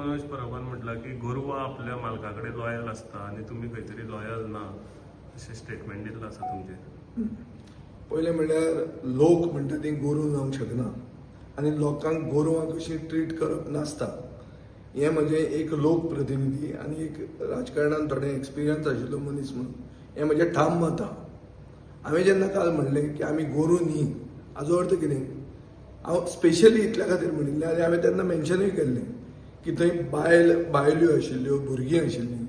मनोज परबान म्हटलां की गोरवां आपल्या मालका कडेन लॉयल आसता आनी तुमी खंय तरी लॉयल ना अशें स्टेटमेंट दिल्लें आसा तुमचेर. पयलें म्हणल्यार लोक म्हणटा ती गोरूं जावंक शकना आनी लोकांक गोरवां कशीं ट्रीट करप नासता. हें म्हजें एक लोकप्रतिनिधी आनी एक राजकारणान थोडें एक्सपिरियन्स आशिल्लो मनीस म्हणून हें म्हजें ठाम मत आहा. हांवें जेन्ना काल म्हणलें की आमी गोरूं न्ही, हाजो अर्थ कितें, हांव स्पेशली इतल्या खातीर म्हणिल्लें आनी हांवें तेन्ना मेन्शनूय केल्लें की थंय बायल्यो आशिल्ल्यो, भुरगीं आशिल्लीं.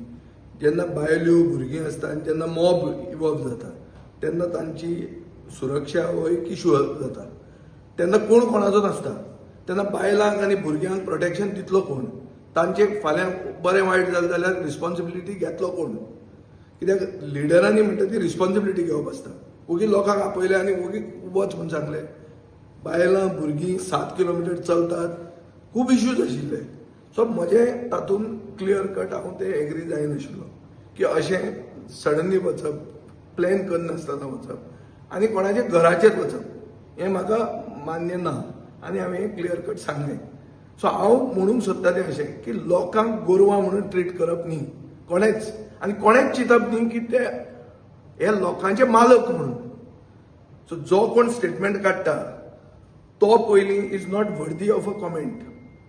जेन्ना बायल्यो भुरगीं आसता आनी जेन्ना मॉब इवॉल्व जाता तेन्ना तांची सुरक्षा हो एक इशू जाता. तेन्ना कोण कोणाचो नासता, तेन्ना बायलांक आनी भुरग्यांक प्रोटेक्शन दितलो कोण, तांचे फाल्यां बरें वायट जालें जाल्यार रिस्पॉन्सिबिलिटी घेतलो कोण. कित्याक लिडरांनी म्हणटा ती रिस्पॉन्सिबिलिटी घेवप आसता. ओगी लोकांक आपयले आनी ओगी वच म्हूण सांगलें. बायलां भुरगीं 7 किलोमिटर चलतात, खूब इश्यूज आशिल्ले. सो म्हजें तातूंत क्लियर कट हांव ते एग्री जायनाशिल्लो की अशें सडनली वचप, प्लॅन करनासतना वचप आनी कोणाच्या घराचेर वचप हें म्हाका मान्य ना आनी हांवें हें क्लियर कट सांगलें. सो हांव म्हणूंक सोदता तें अशें की लोकांक गोरवां म्हणून ट्रीट करप न्ही कोणेच, आनी कोणेच चिंतप न्ही की ते हे लोकांचे मालक म्हणून. सो जो कोण स्टेटमेंट काडटा तो पयलीं is not worthy of a comment.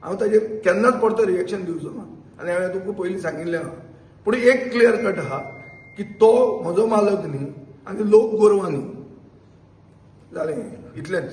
हांव ताजेर केन्नाच परतो रिएक्शन दिवचो ना आनी हांवें तुमकां पयलीं सांगिल्लें आहा. पूण एक क्लियर कट आहा की तो म्हजो मालक न्ही आनी लोक गोरवां न्ही. जालें, इतलेंच.